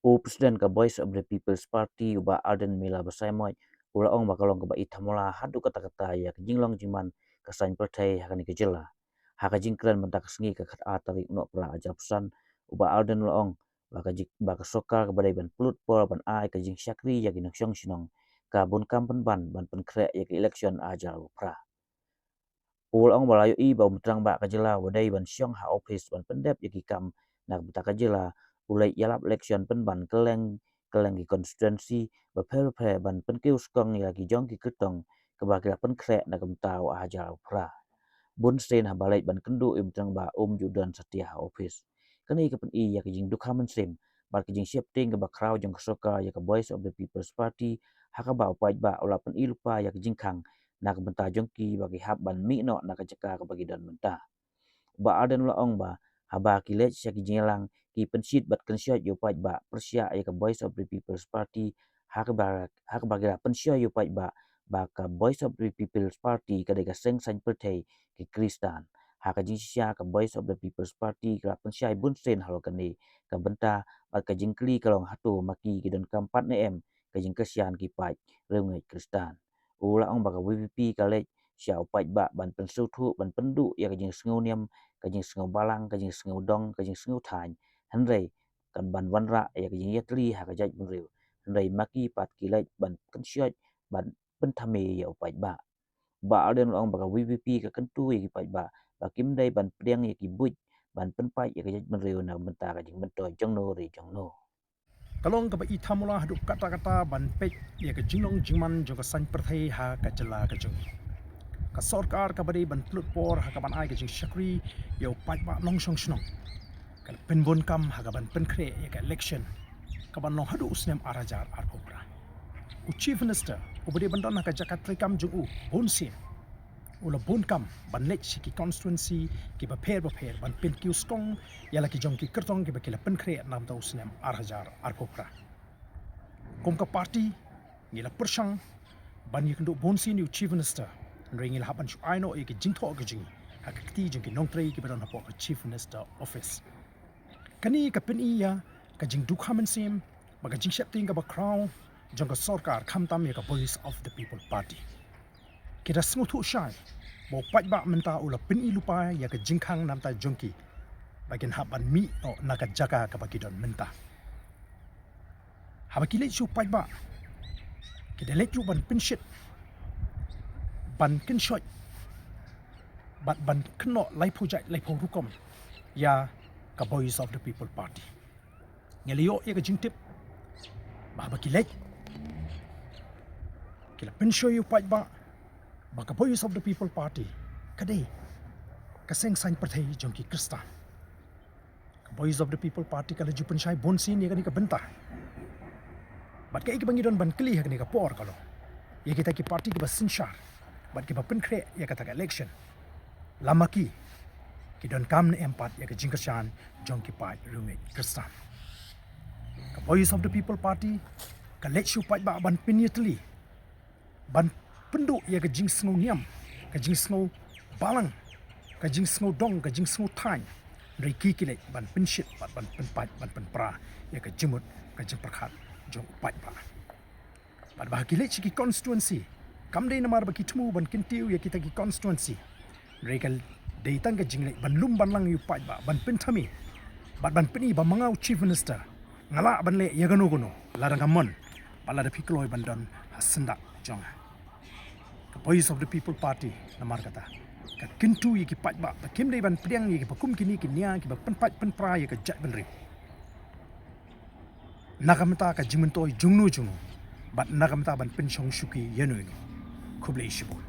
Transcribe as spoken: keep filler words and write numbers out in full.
U President ka Voice of the People's Party, u Bah Ardent Miller Basaiawmoit, u la ong ba ka long kaba i thamula haduh katta katta ïa ka jinglong jingman ka saiñ pyrthei ha kane ka jylla. Ha ka jingkren mynta ka sngi ka khatar tarik u Nohprah arhajar arphew san, u Bah Ardent u la ong ba ka jing, ba ka sorkar kaba dei ban pynlut por ban ai ka jingshakri ïa ki nongshong shnong ka bun kam pynban ban pynkhreh ïa ka election arhajar arphew phra. U la ong ba la ïohi ba u Trai Rangbah ka jylla u dei ban shong ha office ban pyndep ïa ki kam na ka bynta ka jylla, u leit ïalap election pynban kylleng kylleng ki constituency bapher bapher ban pynkiew skong ïa ki jong ki kyrtong kaba ki la pynkhreh na ka bynta u arhajar arphew phra. Bun sien haba leit ban kynduh ïa u Trai Rangbah um ju don satia ha office. Kane ka pyni ïa ka jingdukha mynsiem bad ka jingsheptieng kaba khraw jong ka sorkar ïa ka Voice of the People's Party, ha kaba u paidbah u la pyni lypa ïa ka jingkhang na ka bynta jong ki ba ki hap ban mih noh na ka jaka kaba ki don mynta. U Bah Ardent u la ong ba haba ki leit sha ki jingïalang, ki pynshit bad kynshoit ïa u paidbah pyrshah ïa ka Voice of the People's Party, ha kaba, ha kaba ki la pynshoi ïa u paidbah ba ka Voice of the People's Party ka dei ka seng saiñ pyrthei ki Khristan. Ha ka jingshisha ka Voice of the People's Party ka la pynshai bun sien halor kane ka bynta, bad ka jingkylli ka long, hato ma ki ki donkam pat ne em ka jingkyrshan ki paid riewngeit Khristan? U la ong ba ka V P P ka leit sha u paidbah ban pynsngewthuh, ban pynduh ïa ka jingsngew niam, ka jingsngew balang, ka jingsngew dong, ka jingsngew thaiñ, hynrei kan ban wanrah ïa ka jingïatylli ha ka jaitbynriew, hynrei ma ki pat ki leit ban kynshoit, ban pynthame ïa u paidbah. Bah Ardent u la ong ba ka V P P ka kyntu ïa ki paidbah ba kim dei ban pdiang ïa ki buit ban pynpait ïa ka jaitbynriew na ka bynta ka jingmyntoi jongno re jongno. Ka long kaba i thamula haduh katta katta ban peit ïa ka jinglong jingman jong ka saiñ pyrthei ha ka jylla ka jong ngi. Ka sorkar kaba dei ban pynlut por ha kaban ai ka jingshakri ïa u paidbah nongshong shnong, ka la pynbun kam ha kaban pynkhreh ïa ka election kaban long haduh u snem arhajar arphew phra. U Chief Minister uba dei ban don ha ka jaka treikam jong u bun sien, u la bun kam ban leit sha ki constituency kiba pher bapher ban pynkiew skong ïa la ki jong ki kyrtong kiba ki la pynkhreh na ka bynta u snem arhajar arphew phra. Kum ka party ngi la pyrshang ban ïakynduh bun sien ïa u Chief Minister, hynrei ngi la hap ban shu ai noh ïa ki jingthoh ka jong ngi ha ka kti jong ki nongtrei kiba don hapoh ka Chief Minister Office. Kane ka pyni ïa ka jingdukha mynsiem bad ka jingsheptieng kaba khraw jong ka sorkar, khamtam ïa ka Voice of the People Party. Ki da sngewthuh shai ba u paidbah mynta u la pyni lypa ïa ka jingkhang na ka bynta jong ki ba kin hap ban mih noh na ka jaka kaba ki don mynta. Haba ki leit sha u paidbah, ki da leit ruh ban pynshit, ban kynshoit bad ban kynnoh laiphew jait laiphew rukom ïa ka Voice of the People Party. Ngi la ïoh ïa ka jingtip ba haba ki leit, ki la pynshoi ïa u paidbah ba ka Voice of the People Party ka dei ka seng saiñ pyrthei jong ki Khristan. Ka Voice of the People Party ka la ju pynshai bun sien ïa kane ka bynta. Bad kaei kaba ngi don ban kylli ha kane ka por ka long ïa kita ki party kiba synshar bad kiba pynkhreh ïa kata ka election, la ma ki ki donkam ne em pat ïa ka jingkyrshan jong ki paid riewngeit Khristan. Ka Voice of the People Party ka leit sha u paidbah ban pynïatylli, ban pynduh ïa ka jingsngew niam, ka jingsngew balang, ka jingsngew dong, ka jingsngew thaiñ. Hynrei ki ki leit ban pynshit bad ban pynpait, ban pynpra ïa ka jingmut ka jingpyrkhat jong u paidbah. Bad ba ki leit sha ki constituency, kam dei namar ba ki thmu ban kyntiew ïa kita ki constituency, hynrei ka dei tang ka jingleit ban lum ban lang ïa u paidbah, ban pynthame bad ban pyni ba ma nga u Chief Minister nga lah ban leh ïa kano kano lada nga mon bad lada phi kloi ban don ha syndah jong nga. Ka Voice of the People Party namar kata ka kyntu ïa ki paidbah ba kim dei ban pdiang ïa kiba kum kine ki nia kiba pynpait pynpra ïa ka jaitbynriew na ka bynta ka jingmyntoi jongno jongno bad na ka bynta ban pynshong shuki ïano ïano. Khublei shibun.